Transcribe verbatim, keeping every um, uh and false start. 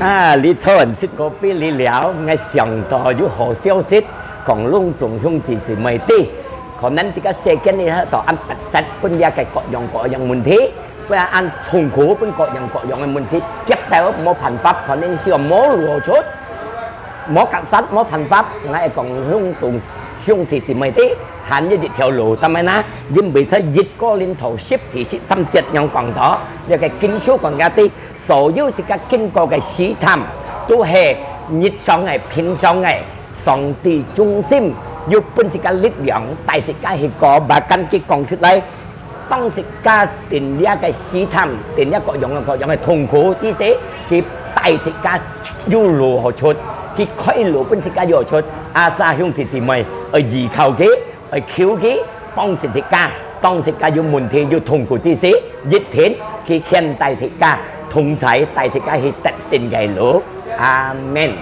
啊，你坐穩食个杯你了，𠊎想到有好消息，講攏總兄弟姊妹知，可能這個世間裡頭恁不實，分這個各樣各樣問題，分恁痛苦，分各樣各樣个問題，夾到無辦法，可能想無路好出，無隔山，無辦法。𠊎講攏總兄弟姊妹知，還有一條路，當然啦，因為在一哥林多十第十三節樣講到，這個經書講个知， 所有自家經過个試探，都係日常个、平常个，上帝忠心，有分自家力量，帶自家去過，bahkan佢講出來，當自家定這個試探，定這各樣个各樣个痛苦之時，佢帶自家有路好出，佢開路分自家有好出。Asa兄弟姊妹，愛依靠佢， 愛求佢幫助自家，當自家有問題、有痛苦之時，一定佢牽帶自家，同在帶自家去得勝个路。阿門。